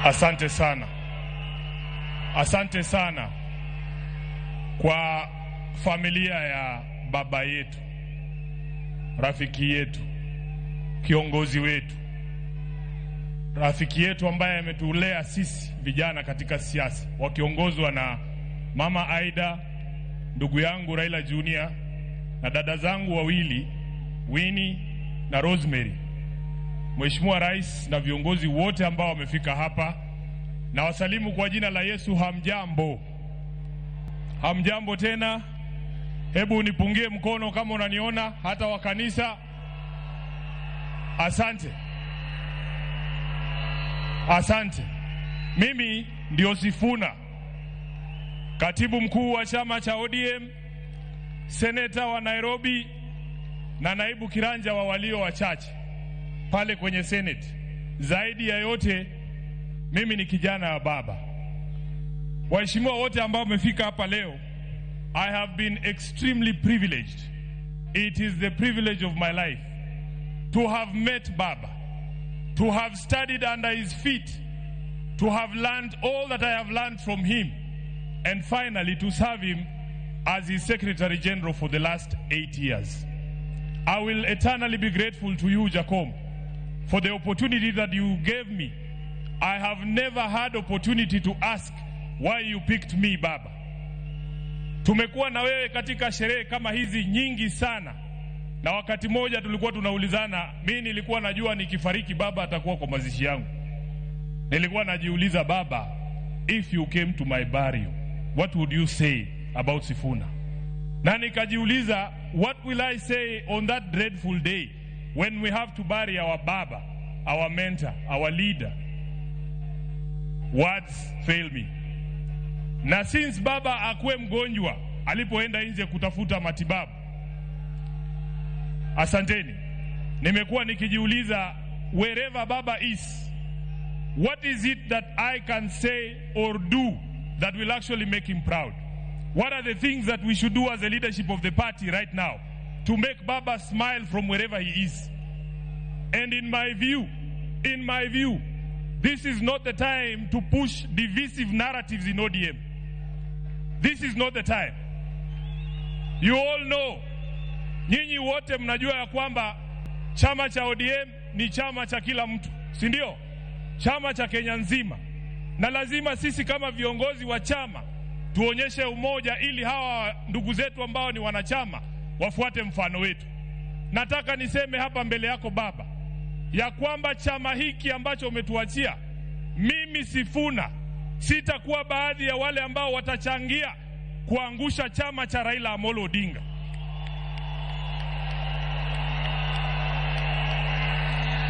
Asante sana, asante sana kwa familia ya baba yetu, rafiki yetu, kiongozi wetu, rafiki yetu ambaye ametulea sisi vijana katika siasa, wakiongozwa na Mama Aida, ndugu yangu Raila Junior na dada zangu wawili Winnie na Rosemary. Mheshimiwa Rais na viongozi wote ambao wamefika hapa, na wasalimu kwa jina la Yesu. Hamjambo? Hamjambo tena? Hebu nipungie mkono kama unaniona, hata wa kanisa. Asante, asante. Mimi ndio Sifuna, katibu mkuu wa chama cha ODM, seneta wa Nairobi na naibu kiranja wa walio wachache pale kwenye Senate. Zaidi ya yote, mimi ni kijana wa baba. Waheshimiwa wote ambao wamefika hapa leo, I have been extremely privileged. It is the privilege of my life to have met Baba, to have studied under his feet, to have learned all that I have learned from him, and finally to serve him as his Secretary General for the last 8 years. I will eternally be grateful to you, Jakom, for the opportunity that you gave me. I have never had opportunity to ask why you picked me, Baba. Tumekuwa na wewe katika sherehe kama hizi nyingi sana, na wakati mmoja tulikuwa tunaulizana, mi nilikuwa najua nikifariki baba atakuwa kwa mazishi yangu. Nilikuwa najiuliza, Baba, if you came to my burial, what would you say about Sifuna? Na nikajiuliza, what will I say on that dreadful day when we have to bury our baba, our mentor, our leader? Words fail me. Na since baba akuwe mgonjwa alipoenda nje kutafuta matibabu, asanteni, nimekuwa nikijiuliza, wherever baba is, what is it that I can say or do that will actually make him proud? What are the things that we should do as a leadership of the party right now to make Baba smile from wherever he is? And in my view, this is not the time to push divisive narratives in ODM. This is not the time. You all know, nyinyi wote mnajua ya kwamba chama cha ODM ni chama cha kila mtu, si ndio? Chama cha Kenya nzima, na lazima sisi kama viongozi wa chama tuonyeshe umoja ili hawa ndugu zetu ambao ni wanachama wafuate mfano wetu. Nataka niseme hapa mbele yako baba, ya kwamba chama hiki ambacho umetuachia, mimi Sifuna sitakuwa baadhi ya wale ambao watachangia kuangusha chama cha Raila Amolo Odinga.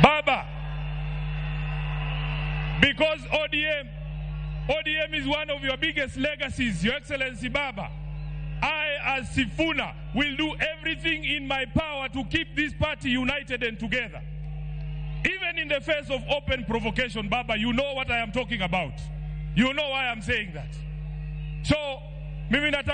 Baba, because ODM is one of your biggest legacies, Your Excellency Baba. I, as Sifuna, will do everything in my power to keep this party united and together. Even in the face of open provocation, Baba, you know what I am talking about. You know why I'm saying that. So, mimi nataka